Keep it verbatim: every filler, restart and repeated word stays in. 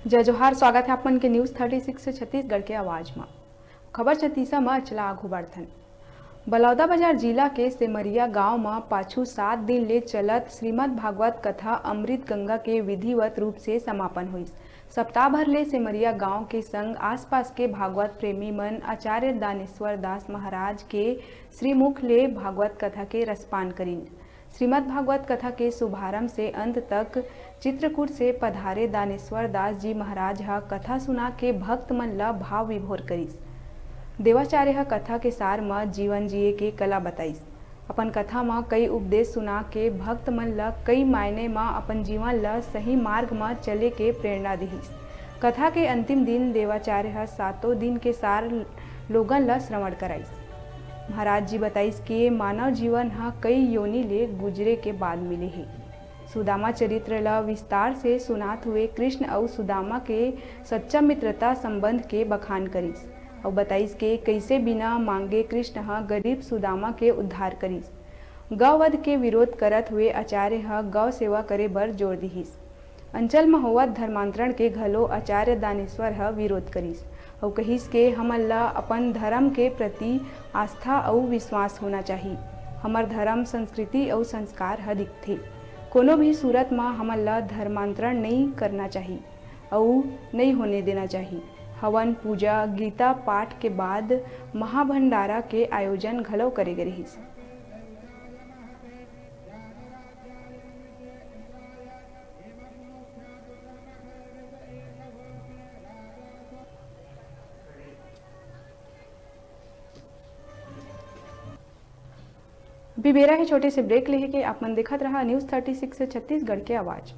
जय जोहार, स्वागत है आप मन के न्यूज़ थर्टी सिक्स छत्तीसगढ़ के आवाज म। खबर छत्तीसा म अचला आघू बढ़थन। बलौदाबाजार जिला के सेमरिया गांव म पाछू सात दिन ले चलत श्रीमद् भागवत कथा अमृत गंगा के विधिवत रूप से समापन होइस। सप्ताह भर ले सेमरिया गांव के संग आसपास के भागवत प्रेमी मन आचार्य दानेश्वर दास महाराज के श्रीमुख ले भागवत कथा के रसपान करिन। श्रीमद् भागवत कथा के शुभारंभ से अंत तक चित्रकूट से पधारे दानेश्वर दास जी महाराज ह कथा सुना के भक्त मन ल भाव विभोर करिस। देवाचार्य ह कथा के सार म जीवन जिए के कला बताइस। अपन कथा म कई उपदेश सुना के भक्त मन ल कई मायने म अपन जीवन ल सही मार्ग म चले के प्रेरणा दिहिस। कथा के अंतिम दिन देवाचार्य ह सातों दिन के सार लोगन ल श्रवण कराइस। महाराज जी बताइस कि मानव जीवन ह कई योनि ले गुजरे के बाद मिले हे। सुदामा चरित्र ल विस्तार से सुनात हुए कृष्ण अउ सुदामा के सच्चा मित्रता संबंध के बखान करिस अउ बताइस के कइसे बिना मांगे कृष्ण ह गरीब सुदामा के उद्धार करिस। गौ वध के विरोध करत हुए आचार्य ह गौ सेवा करे बर जोर दिहिस। अंचल म होवत धर्मांतरण के घलो आचार्य दानेश्वर ह विरोध करिस अउ कहिस के हमन ल अपन धर्म के प्रति आस्था अउ विश्वास होना चाही। हमर धर्म, संस्कृति अउ संस्कार ह दिखथे। कोनो भी सूरत म हमन ल धर्मांतरण नइ करना चाही अउ नइ होने देना चाही। हवन, पूजा, गीता पाठ के बाद महाभंडारा के आयोजन घलो करे गे रिहिस। अभी बेरा हे छोटे से ब्रेक लेहे के। आप मन देखत रहा न्यूज़ थर्टी सिक्स छत्तीसगढ़ के आवाज।